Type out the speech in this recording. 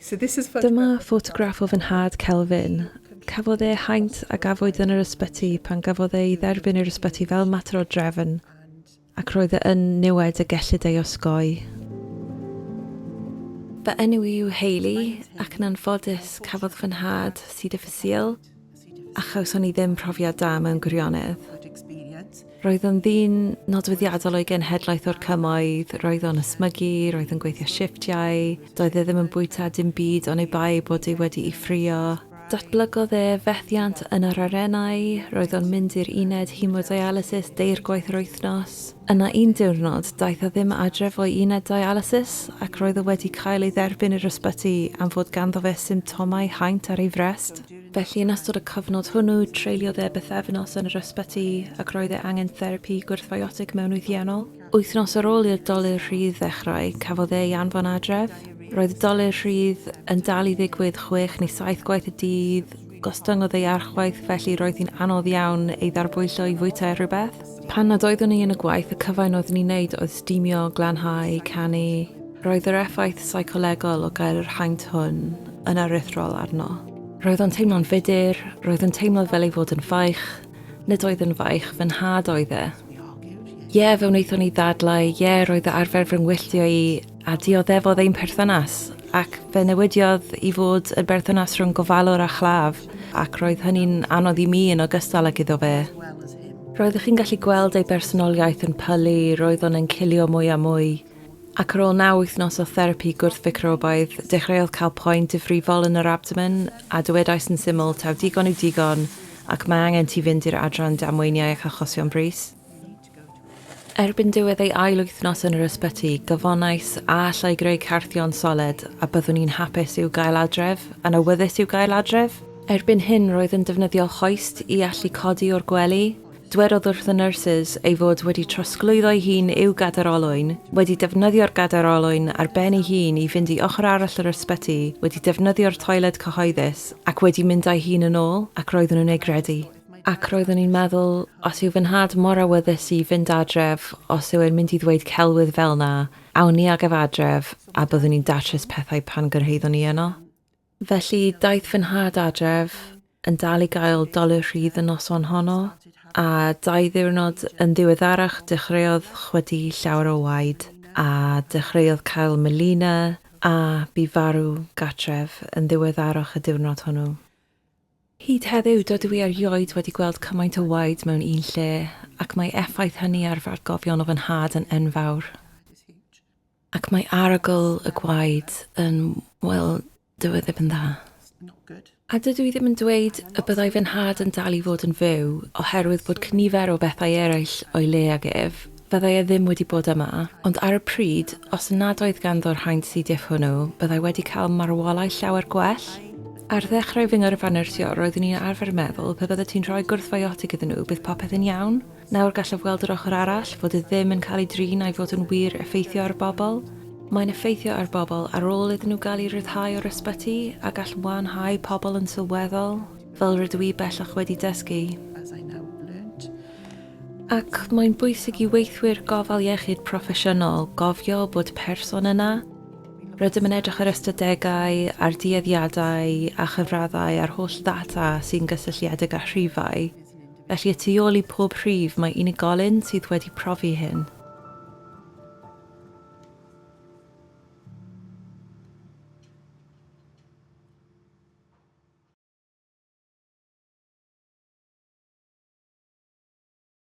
Dyma ffotograff o fy nhad Kelvin. Cafodd e haint a gafwyd yn yr ysbyty pan gafodd e ei dderbyn i'r ysbyty fel mater o drefn, ac roedd e yn niwed y gellid ei osgoi. Fy enw i yw Hayley, ac yn anffodus cafodd fy nhad C. difficile, a chawson ni ddim profiad da mewn gwirionedd. Roedd o'n ddyn nodweddiadol o'i genhedlaeth o'r cymoedd, roedd o'n ysmygu, roedd o'n gweithio shifftiau, doedd e ddim yn bwyta dim byd oni bai bod e wedi'i ffrio. Datblygodd e fethiant yn yr arennau, roedd o'n mynd i'r uned hemodialysis deirgwaith yr wythnos. Yna un diwrnod, daeth e ddim adref o'i uned dialysis ac roedd e wedi cael ei dderbyn i'r ysbyty am fod ganddo fe symptomau haint ar ei frest. Felly yn ystod y cyfnod hwnnw, treuliodd e bythefnos yn yr ysbyty ac roedd e angen therapi gwrthfiotig mewnwythiennol. Wythnos ar ôl i'r dolur rhydd ddechrau, cafodd e ei anfon adref. Roedd y dolur rhydd yn dal i ddigwydd chwech neu saith gwaith y dydd, gostyngodd ei archwaeth felly roedd hi'n anodd iawn ei ddarbwyllo i fwyta rhywbeth. Pan nad oeddwn i yn y gwaith, y cyfan oeddwn i'n neud oedd steamio, glanhau, canu. Roedd yr effaith seicolegol o gael yr haint hwn yn aruthrol arno. Roedd o'n teimlo'n fudur, roedd yn teimlo fel ei fod yn faich. Nid oedd yn faich, fy nhad oedd e. Ie, fe wnaethon ni ddadlau, ie, roedd e arfer fy ngwylltio i, a dioddefodd ein perthynas, ac fe newidiodd i fod yn berthynas rhwng gofalwr a chlaf, ac roedd hynny'n anodd i mi yn ogystal ag iddo fe. Roeddech chi'n gallu gweld ei bersonoliaeth yn pylu, roedd o'n encilio mwy a mwy. Ac ar ôl naw wythnos o therapi gwrthficrobaidd, dechreuodd cael poen difrifol yn yr abdomen, a dywedais yn syml taw digon yw digon ac mae angen ti fynd i'r adran damweiniau ac achosion brys. Erbyn diwedd ei ail wythnos yn yr ysbyty, gofynnais a allai greu carthion soled a byddwn i'n hapus i'w gael adref, yn awyddus i'w gael adref. Erbyn hyn roedd yn defnyddio hoist i allu codi o'r gwely. Dwedodd wrth y nyrsys ei fod wedi trosglwyddo'i hun i'w gadair olwyn, wedi defnyddio'r gadair olwyn ar ben ei hun i fynd i ochr arall yr ysbyty, wedi defnyddio'r toiled cyhoeddus ac wedi mynd â'i hun yn ôl, ac roeddwn nhw'n ei gredu. Ac roeddwn i'n meddwl, os yw fy nhad mor awyddus i fynd adref, os yw e'n mynd i ddweud celwydd fel 'na, awn ni ag ef adref a byddwn ni'n datrys pethau pan gyrhaeddwn ni yno. Felly, daeth fy nhad adref, yn dal i gael dolur rhydd y noson honno, a dau ddiwrnod yn ddiweddarach dechreuodd chwydu llawer o waed, a dechreuodd cael melina, a bu farw gartref yn ddiweddarach y diwrnod hwnnw. Hyd heddiw, dydw i erioed wedi gweld cymaint o waed mewn un lle, ac mae effaith hynny ar fy atgofion o fy nhad yn enfawr. Ac mae arogl y gwaed yn, wel, dyw e ddim yn dda. A dydw i ddim yn dweud y byddai fy nhad yn dal i fod yn fyw oherwydd bod cynifer o bethau eraill o'i le ag ef, fyddai e ddim wedi bod yma, ond ar y pryd, os nad oedd ganddo'r haint C. diff hwnnw, byddai wedi cael marwolaeth llawer gwell. Ar ddechrau fy ngyrfa nyrsio, roeddwn i'n arfer meddwl pe byddet ti'n rhoi gwrthfiotig iddyn nhw, bydd popeth yn iawn. Nawr gallaf weld yr ochr arall, fod e ddim yn cael ei drin a'i fod yn wir effeithio ar bobl. Mae'n effeithio ar bobl ar ôl iddyn nhw gael eu rhyddhau o'r ysbyty a gall wanhau pobl yn sylweddol, fel rydw i bellach wedi dysgu. Ac mae'n bwysig i weithwyr gofal iechyd proffesiynol gofio bod person yna. Rydym yn edrych ar ystadegau, ar dueddiadau a chyfraddau a'r holl ddata sy'n gysylltiedig â rhifau. Felly y tu ôl i pob rhif mae unigolyn sydd wedi profi hyn.